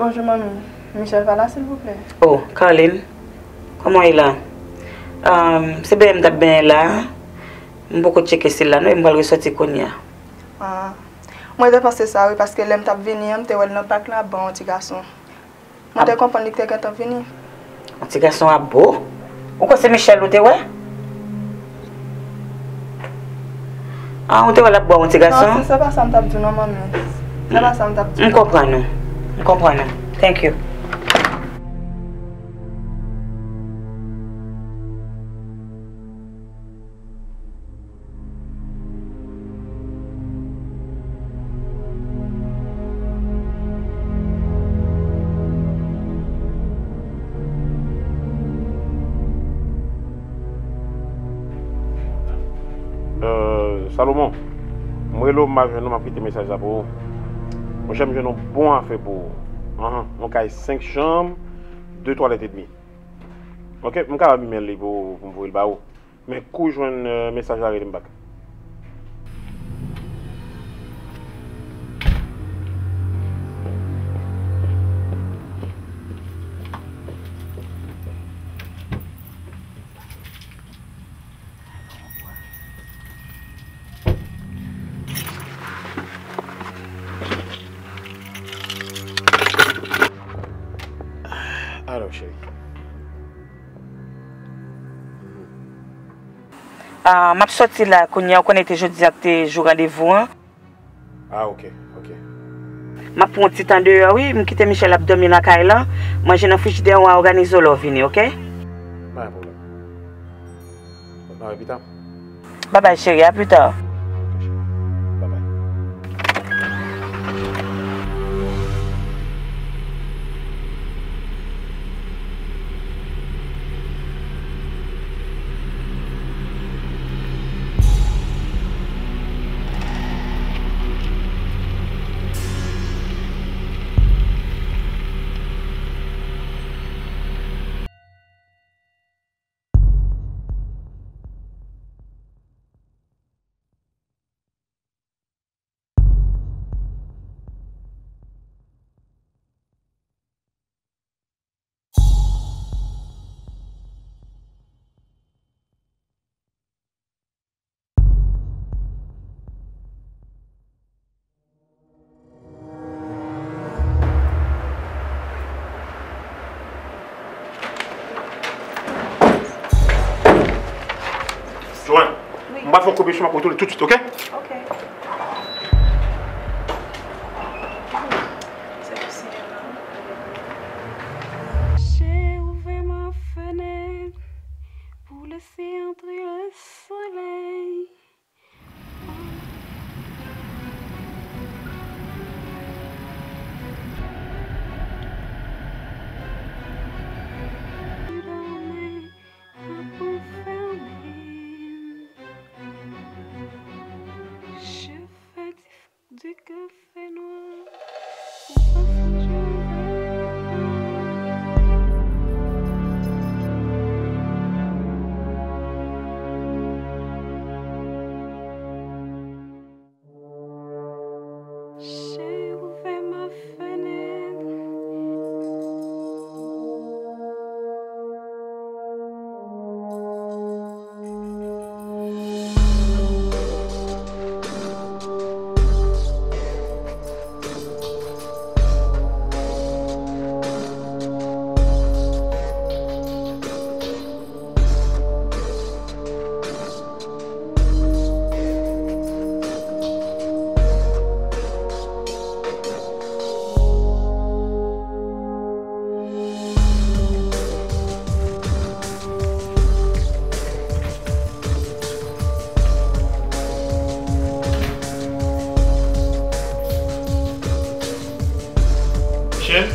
Bonjou, manmi. Michel pa la, silvouplè? Oh, Carline, kòman w ye la? Um, se benyen m t ap benyen la. M poko tcheke si l la, non, e m pral resòti kounye a. Ah. Mwen te panse sa, wi, paske lè m t ap vini an, m te wè l nan pak la, ap ba yon ti gason. Mwen te konprann li te gentan vini. Yon ti gason ap bo? Ou kwè se Michel ou te wè? Ah, ou te wè l ap bwè yon ti gason? Non, se pa sa m t ap di w non, manmi. Se pa sa m t ap di w. M konprann ou. M konprann ou. Thank you. Euh, Salomon, m rele w, m pa jwenn ou, m ap kite mesaj la pou ou. Monchè, m jwenn yon bon afè pou ou. Anhan, yon kay senk chanm, de twalèt edmi. Ok, m kapab imèl li pou, pou m voye l ba ou. Men kou w jwenn, euh, mesaj la, rele m bak. Alò, cheri. Ah, m ap sòti la kounye a, ou konnen te jodi a k te jou randevou an. Ah, ok, ok. M ap pran yon ti tan deyò, wi. M kite Michel ap dòmi nan kay lan. Manje nan frijidè an, w a òganize w lè w vini, ok? Pa gen pwoblèm. N a wè pita. Babay, cheri, a pita. Ok, cheri. Babay. Obeso, m ap retounen toutswit, oke? Ok. J'ai ouvert ma fenêtre pour laisser entrer le soleil. Du café noir. J'ai ouvert ma fenêtre. Michel?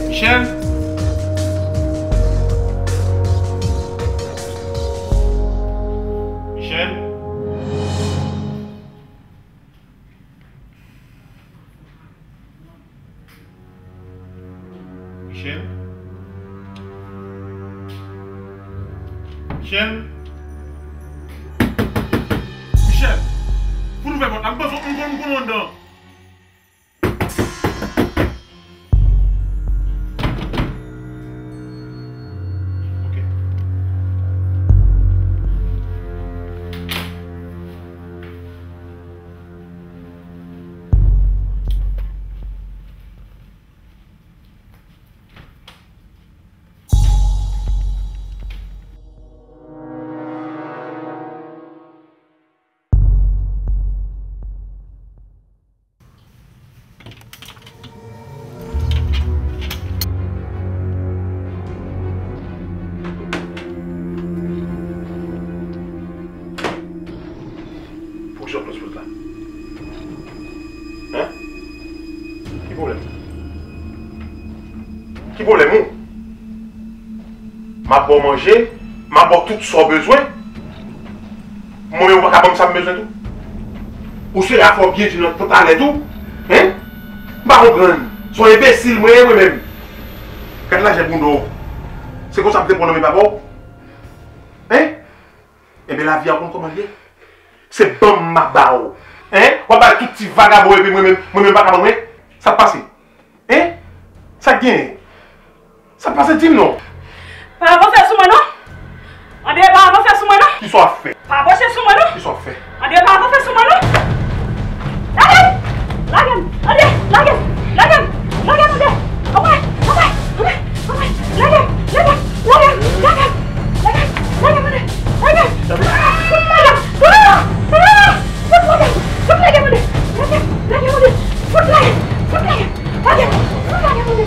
Michel? Michel? Michel? Michel? Michel! Fout ouvè pòt la, m panse w konn, konn, konn anndan. Ok. Poukisa w pran sou la? Hen? Ki pwoblèm? Ki pwoblèm ou? M ap ba w manje, m ap ba w tout sa w bezwen. Mwen menm ou pa ka ban m sa m bezwen tou? Ou se afè w byen di nan tout talè tou? Hen? M pa konprann. Se yon enbesil mwen ye mwen menm. Gad lajè bounda w. Se konsa m te pran nan men papa w? Hen? Enben lavi a w konn kòman l ye? Se ban m m ap ba w. Hen? W ap bay tout ti vagabon epi mwen menm, mwen menm m pa ka ban mwen? Sa k pase? Hen? Sa k genyen? Sa k pase, di m non. Pa avanse sou mwen non. Andre, pa avanse sou mwen non. Kisa w ap fè? Pa avanse sou mwen non. Kisa w ap fè? Andre, pa avanse sou mwen non. Lage m! Lage m! Andre, lage m! Lage m! Lage m, Andre! Anmwey! Anmwey! Anmwey! Anmwey! Lage m! Lage m! Lage m! Lage m! Lage m! Lage m, Andre! Lage m! Ah! Fout lage m! Ah! Ah! Fout lage m! Fout lage m, Andre! Lage m! Lage m, Andre! Fout lage m! Fout lage m! Lage m! Fout lage m, Andre!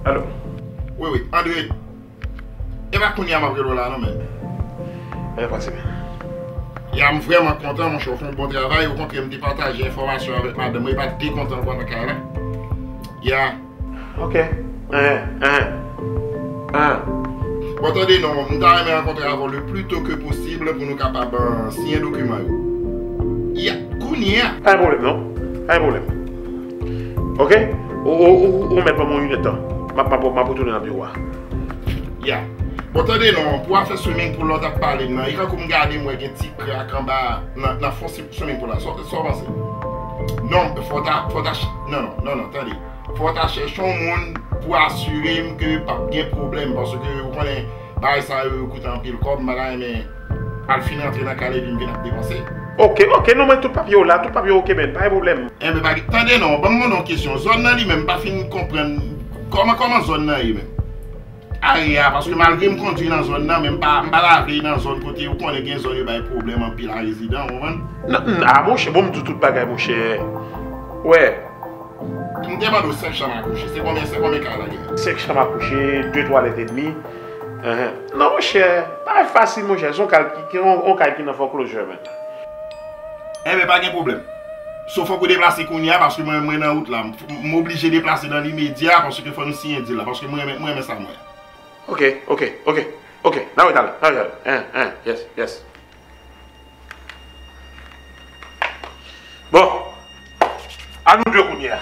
Alo. Wi, wi, Andre. E pa kounye a m ap rele w la non, men. Mwen pase. Ya, m vrèman kontan, monchè, w fè yon bon travay. Okontrè, m te pataje enfòmasyon avèk madanm mwen, e pa te kontan w pa nan kay la. Ya. Ok. Hein, hein. Hein. Bon, tande non, m ta renmen rankontre avè w le plus tôt que possible pou nou kapab, euh, siyen dokiman yo. Ya, kounye a. Pa gen pwoblèm non. Pa gen pwoblèm. Ok? Ou, ou, ou, ou mèt ban mwen yon inèdtan. M ap, m ap, m ap retounen nan biwo a. Ya. Bon, tande non, pou afè swimming pool la w t ap pale m nan, e kankou m gade m wè gen ti krak anba nan, nan fon swimming pool la. Sa, sa w panse? Non, fò w ta, fò w ta ch-, non, non, non, non, tande. Fò w ta chèche yon moun pou asire m ke p ap gen pwoblèm, paske ou konnen bagay sa yo, yo koute anpil kòb, m pa ta renmen al fin rantre nan kay la epi m vin ap depanse. Ok, ok, non, mwen tout papye w la, tout papye w ok, man, pa gen pwoblèm. Enben, pa gen, tande non, ban m yon kesyon. Zòn nan li menm, m pa fin konprann kòman, kòman zòn nan ye menm. Area, paske malgre m kondwi nan zòn nan, men m pa, m pa ta vle nan zòn kote ou konnen gen zòn yo bay pwoblèm anpil a rezidan, ou konprann? Nan, nan, a, monchè, bon, m di w tout bagay, monchè. Wè. M te mande w senk chanm a kouche. Se konbyen, se konbyen kay la gen? Senk chanm a kouche, de twalèt edmi. Enhen. Non, monchè, pa fasil, monchè. Se yon kay ki, ki, yon, yon kay ki nan foreclosure, man. Enben, pa gen pwoblèm. So, fòk ou deplase kounye a, paske mwen, mwen nan wout la. M, m oblije deplase nan limedya, paske fò nou siyen deal la, paske mwen renmen, mwen renmen sa mwen. Ok, ok, ok, ok. N a wè talè, n a wè talè. Enhen, enhen, yes, yes. Bon, a nou de kounye a.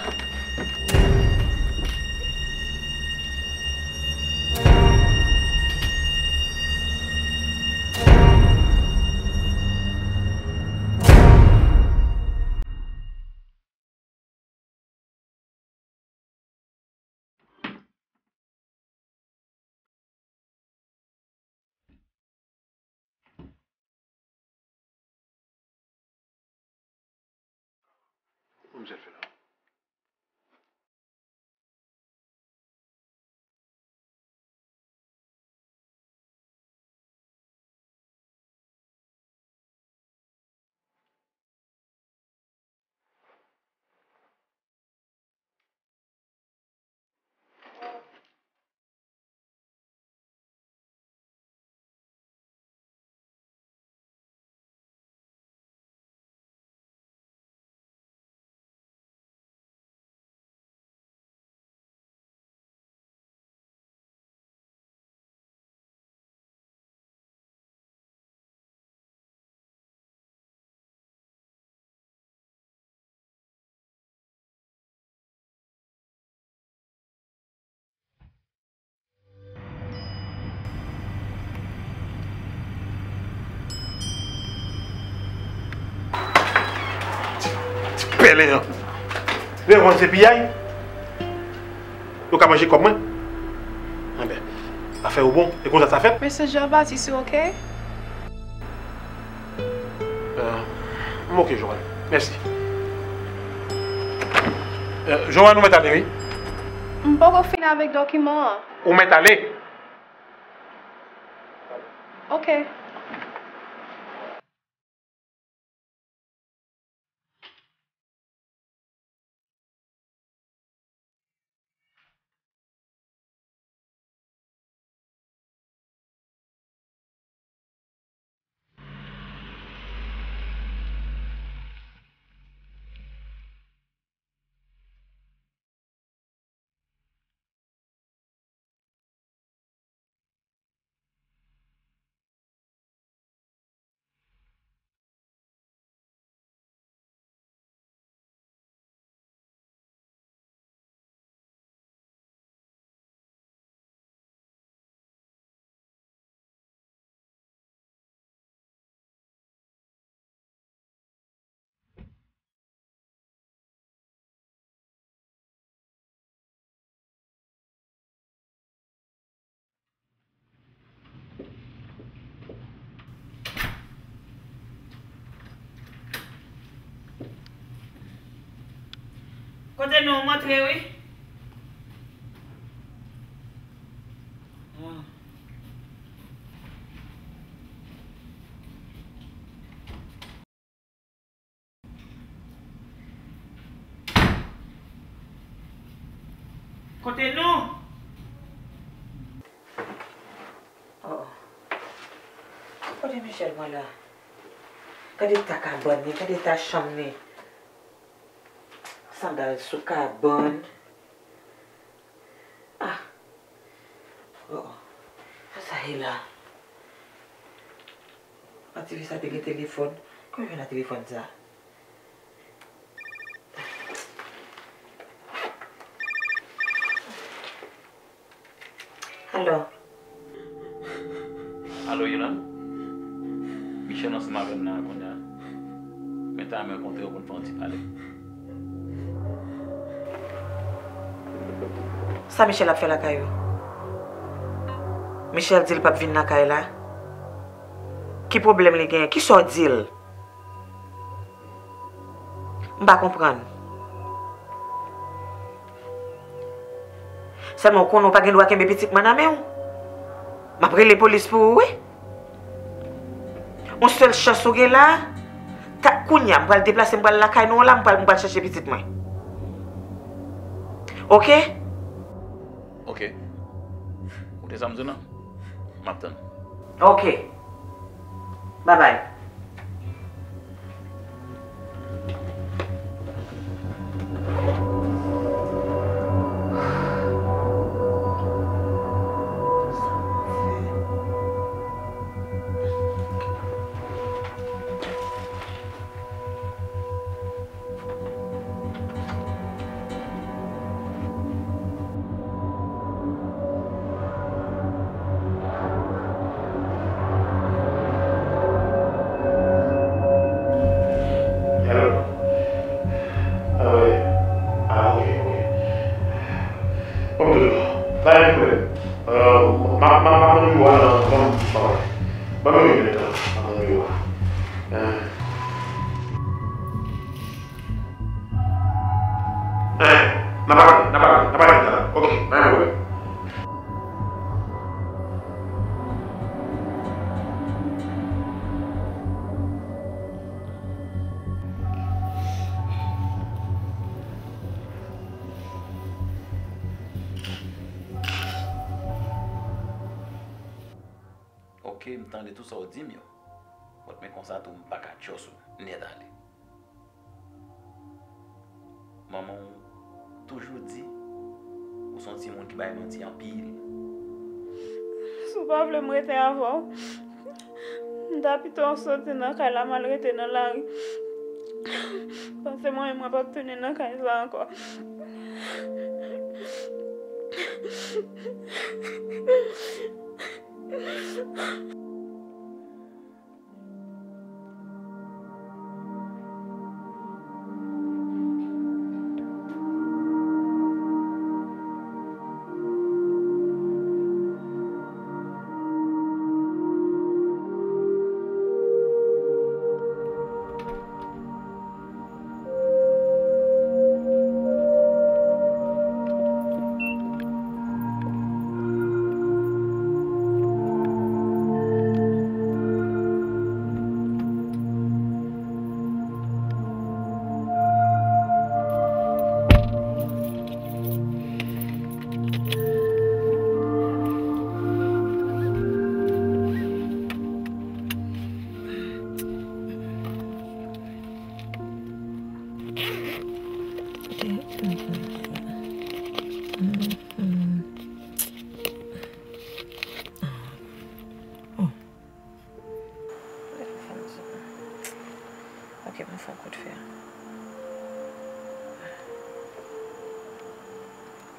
Kòman misye fè la? Ti pèlen an. Lè konn se piyay. Yo ka manje kòb mwen. Enben, afè yo bon. E konsa sa fèt. Mesye Jean Baptiste, ou ok? Euh, m ok, Joël. Mèsi. Euh, Joël, nou mèt ale, wi. M poko fini avèk dokiman an. Ou mèt ale. Ok. Kote nou, m antre wi. Ah. Kote nou? Oh, oh. Kote Michel pran la? Gade ta kabann li, gade ta chanm li. Sandal sou kabann. Ah. Oh, oh. Sa sa ye la? An ti fi sa te gen telefòn. Kòman jwenn nan telefòn sa? Alo. Alo, Yolande? Michel ansanm avè m nan kounye a. Mwen ta renmen rankontre w pou n fè yon ti pale. Sa Michel ap fè lakay ou? Michel di l p ap vin nan kay la? Ki pwoblèm li genyen? Kisa w di l? M pa konprann. Sèlman ou konnen ou pa gen dwa kenbe pitit mwen nan men w. M ap rele polis pou ou, wi. Yon sèl chans ou gen la, ta, kounye a, m pral deplase, m pral lakay nou la, m pral, m pral chèche pitit mwen. Oke? Oke. Ou te sa m di w nan? M ap tann. Oke. Babay. Hello. Ah, wi. Ah, ok, ok. Bon, m toujou la. Pa gen pwoblèm. Euh, m a, m a, m a nan biwo a nan, ban m, ban m, ban m yon minit, m a nan biwo a. Euh. Eh, n a pale, n a pale, n a pale talè. Ok, pa gen pwoblèm. Ok, m tande tout sa w di m yo. But men konsa tou, m pa ka trust ou nèt ale. Manman w toujou di ou se yon timoun ki bay manti anpil. Si w pa vle m rete avè w, m ta pito w soti nan kay la, m al rete nan lari. Paske mwen menm, mwen p ap tounen nan kay sa ankò. Telefòn sa. Ok, mwen fè yon kout fè.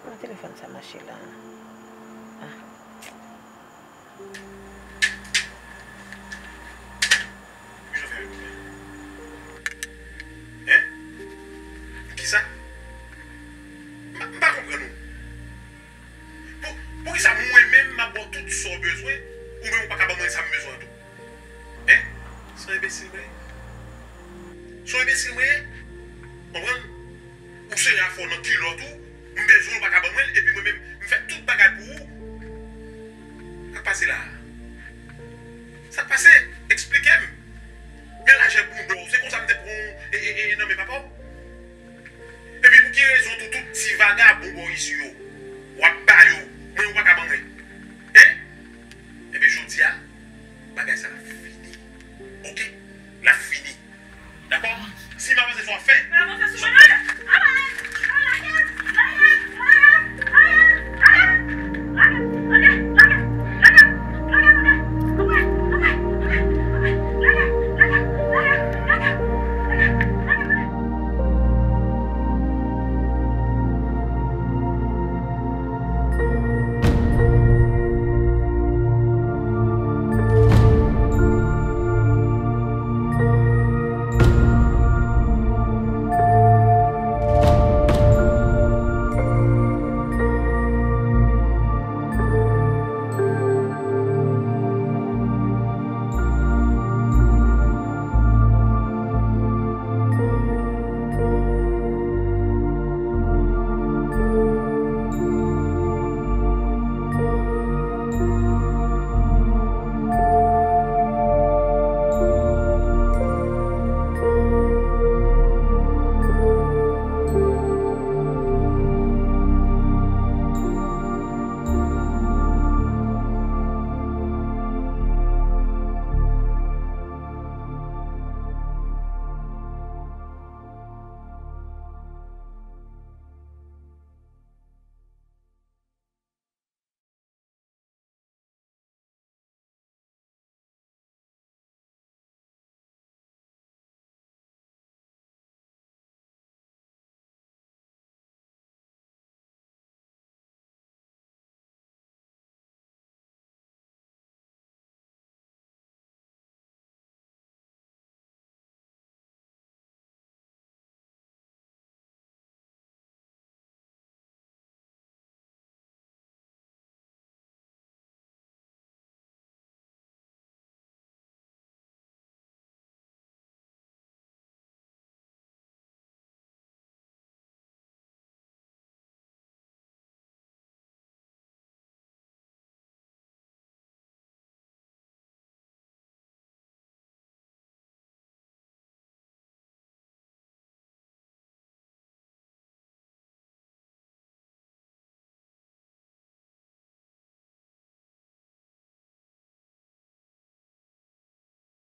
Kòman telefòn sa mache la? Ah. Ki jan fè reponn? Hein? Kisa? M pa, m pa konprann ou. Pou, poukisa mwen menm m ap ba w tout sa w bezwen, ou menm ou pa ka ban mwen sa m bezwen an tou? Hein? Se yon enbesil mwen ye? Se yon enbesil mwen ye? Konprann? Ou sere afè w nan kilòt ou, m bezwen w pa ka ban mwen l, epi mwen menm, m fè tout bagay pou ou. Sa k pase la a? Sa k pase? Eksplike m. Men lajè bounda w, se konsa m te pran w, e, e, e, nan men papa w? Epi pou ki rezon tou, tout ti vagabon bò isi yo, w ap ba yo, mwen ou pa ka ban mwen? Hein? Ebyen, jodi a, bagay sa l ap fini. Oke? L ap fini. Dakò? Si m avanse sou afè. Mwen avanse sou mwen, non.